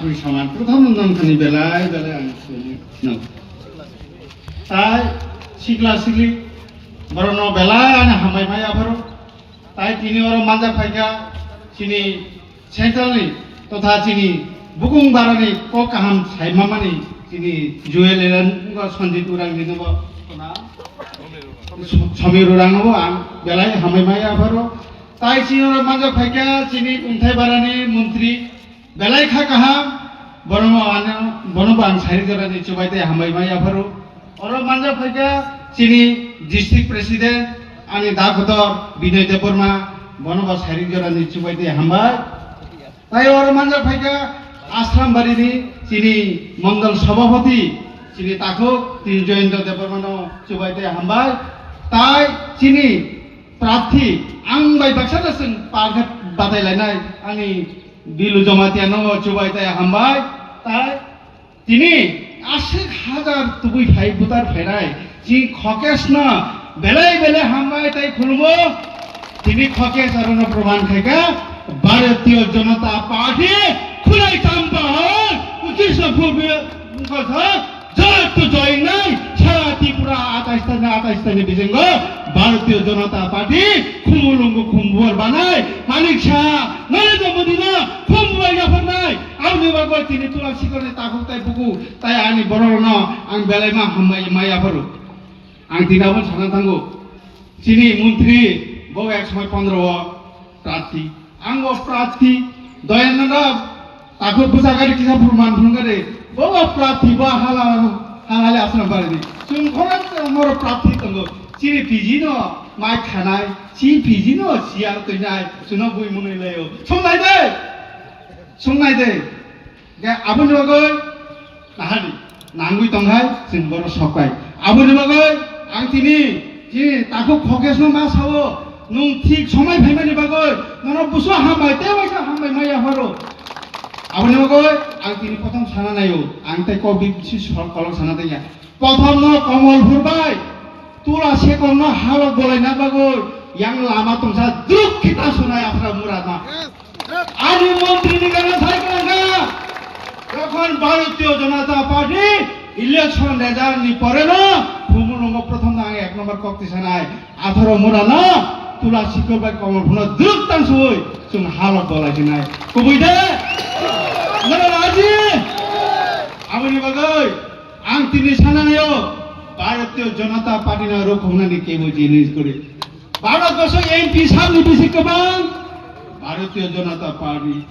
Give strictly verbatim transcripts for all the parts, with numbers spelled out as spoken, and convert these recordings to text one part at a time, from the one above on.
Saman prothom nongkhani belai belai ang sini no. Tai sikla sikli borokno belai ani hambai mai apharo. Tai tini oro manja phaikha chini central ni totha chini bukung barani kok kaham saimamani chini Joel Elan Sanjit Urang ni nobo Samir Urang nobo ang belai hambai mai apharo. Tai chini oro manja phaikha chini kungthai barani montri belai kha kaham, bono ano, bono bo ang sari jora ni chubai tei hambai mai apharo. Oro manja phaikha chini district president ani da kotor Binoy Debbarma, bono bo sari jora ni chubai tei hambai. Tai oro manja phaikha Asrambari ni chini mondol sabhapati chini takhuk tin Joyento Debbarma no chubai tei hambai. Tai chini prarthi ang bai baksa da seng parkha batai lainai ani Bilu Jamatia no chubai tei hambai. Tai tini aswk hajar tubui phai butar phainai chini Khokesno belai belai hambai tei khulumo. Tini Khokes arono proman khaikha Bharatiya Janata Party khulai champa hoi uchisna phulbi mukha Joyonto joyongnai sara Tripura atais tani atais tani bisingo Bharatiya Janata Party khumulungo khumbuar banai Manik Saha Narendra Modi no khumbuar yapharnai aboni bagwi tini Tula Sikorni takhuk tai buku tai ani borokno ang belai ma hambai ma yapharo. Ang tini abo sana thango. Chini montri bo ek somoi pondro o prarthi. Ang o prarthi Doyananda Takhuk bwsa gari kisa phuru man phuru gari. Bo bo prarthi bo hala hala le asna bari di. Chwng khorang moro prarthi tongo. Chini P G no mai khanai, chini P G no siyal toinai, chwngno bui munui laio. Songnai de. Songnai de. Ge aboni bagwi nahani nangwi tongkhai chwng boro sokkai. Aboni bagwi ang tini chini takhuk Khokesno ma sao, nwng thik somai phaimani bagwi nono buso hambai tei waisa hambai maya horo. Aboni bagwi ang tini prothom sana naio, ang tei kok bisi kolok sana tangya. Prothom no Komolpur bai Tula Sekong no halok bolai na bagwi yang lama tongsa druk kita sunai aphra mura na. Ani montri ni gana sai kanga. Jokhon Bharatiya Janata Party election result ni pore no Khumulungo prothom no ang ek number kok tisanai. Atharo mura no Tula Sikor bai Komolpur no druk tang sui chwng halok bolai sinai. Kubui de? Mura raji? Aboni bagwi Ang tini sana naio, Bharatiya Janata Party no rokhoknani kebo jinis kori. Bharat borsho M P samni bisi kwbang, Bharatiya Janata Party.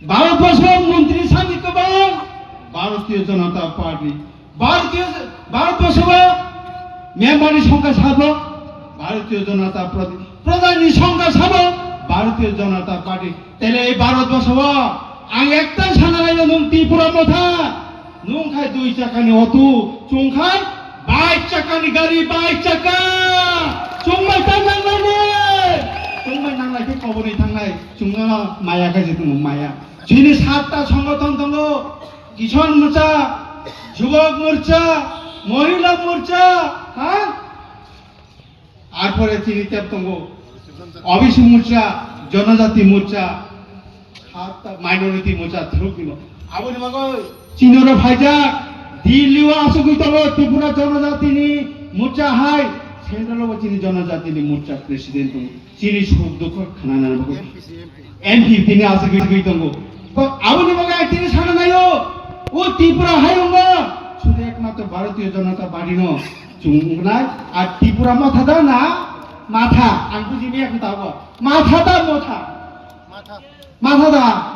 Bharat borsho montri samni kwbang, Bharatiya Janata Party. Bharatiya, Bharat borsho member ni songkha sabo, Bharatiya Janata Party. Pradhan ni songkha sabo, Bharatiya Janata Party. Tele ei Bharat borsho ang ekta sana naio nwng Tripura motha. Nwng khai dui chakani auto, chwng khai bike chakani gari, bike chaka. Chwng bai ta nangnai ne? Chwng bai nangnai khe koboni thangnai. Chwngno maya khai se tongo, maya. Chini satta songothon tongo. Kishon Morcha, Jubok Morcha, Mohila Morcha, ha? Arpore chini tep tongo. O B C Morcha, Jonojati Morcha, hatta minority Morcha thwrwk dino. Aboni bagwi chini oro phaijak, Delhi o asugwi tongo Tripura Jonojatini Morcha hai, central o chini Jonojatini Morcha president tongo. Chini suk dukho khnana bagwi M P tini asugwi tongo. Bo aboni bagwi ang tini sana naio, o Tripura hayungo sudu ekmatro Bharatiya Janata Party no. Chwng wngnai, a Tripura motha da na matha? Ang buji miya khe tabuk. Matha da motha? Matha da.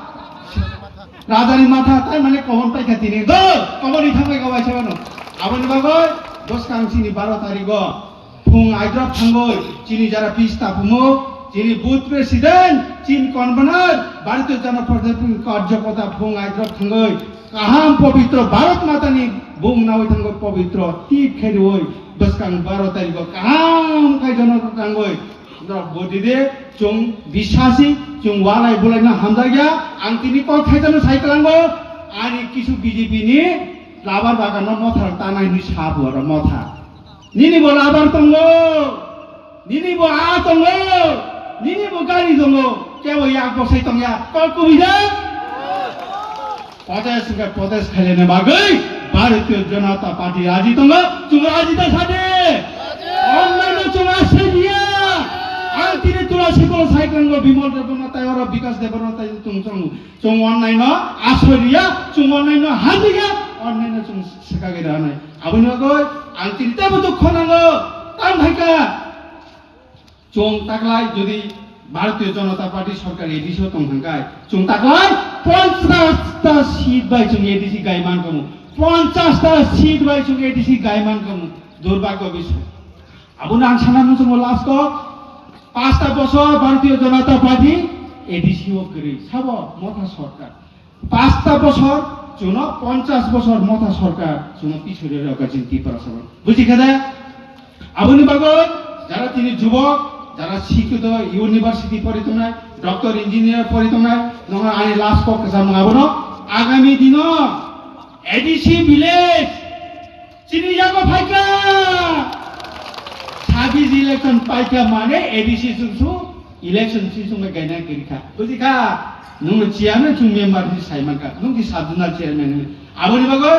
Rajani matha, tai mane kobon paikha tini. Do, kobon ni thangbai kawai se mano. Aboni bagwi bwskang chini baro tarikh o phung aidrop thangwi chini jara pista phumu, chini booth president, chini convener, Bharatiya Janata Party ni karjakota phung aidrop thangwi kaham pobitro Bharat Mata ni bung nawi thangwi pobitro tip khe riwi bwskang baro tarikh o kaham khai jono thangwi norok bodi de. Chwng bisasi, chwng walai bulai no hamjakya. Ang tini kok thaisa no sai kwlango, ani kisu B J P ni labar bagan no motha tanai hwnwi sa buaro motha. Nini bo labar tongo, nini bo a tongo, nini bo gari tongo, kebo yak bosai tongya, kok kubui de? Protest hwnkhe protest khailani bagwi Bharatiya Janata Party raji tongo, chwng raji da sadi? Onnaino chwng aswk ya. Ang tini Tulasi Kolo Saikwrangbo, Bimal Debbarma tai oro Bikas Debbarma tai chwng chwng chwng onnaino aswk ya, chwng onnaino hamjak ya, onnaino chwng swkagwi rwnai. Aboni bagwi ang tini teibo dukho nango, tamo hai kha. Chwng taklai jodi Bharatiya Janata Party sorkar A D C o tong thangkhai, chwng taklai ponchash ta seat bai chwng A D C gai man kamo, ponchash ta seat bai chwng A D C gai man kamo, durbhagyo bisoy. Abono ang sana muchungo last o, pasta bosor Bharatiya Janata Party A D C o kwrwi, sabo motha sorkar. Pasta bosor, chuno ponchash bosor motha sorkar, chuno pisori rokha chini Tiprasa rok. Buji kha de? Aboni bagwi jara tini jubok, jara sikito university pori tongnai, doctor engineer pori tongnai, nongo ani last kok kwcham abono agami dino A D C village chini yago phaikha. Sabis election paikha mane A D C chwngsu election si chwngbai gaina kwrwi kha. Buji kha? Nwng chairman chwng member si sai mankha. Nwng ki sub zonal chairman hwnwi. Aboni bagwi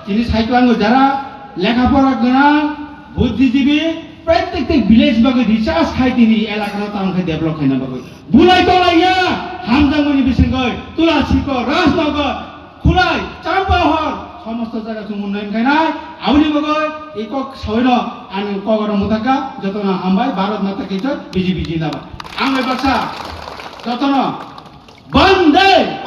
chini saiklango jara lekha pora gwnang, buddhijibi, prottek village bagwi recharge khai tini elakano tamo khe develop khaina bagwi. Bulai tolaiya, hamjakmani bisingoi, Tulasikol, Rajnagar, Khulai, Champahor, somosto jaga chwng unnayun khainai, aboni bagwi ei kok sawi no ani kok oro mwthakha, jotono hambai, Bharat Mata ki joy, B J P jindabad. Ang bai baksa, jotono, Bande!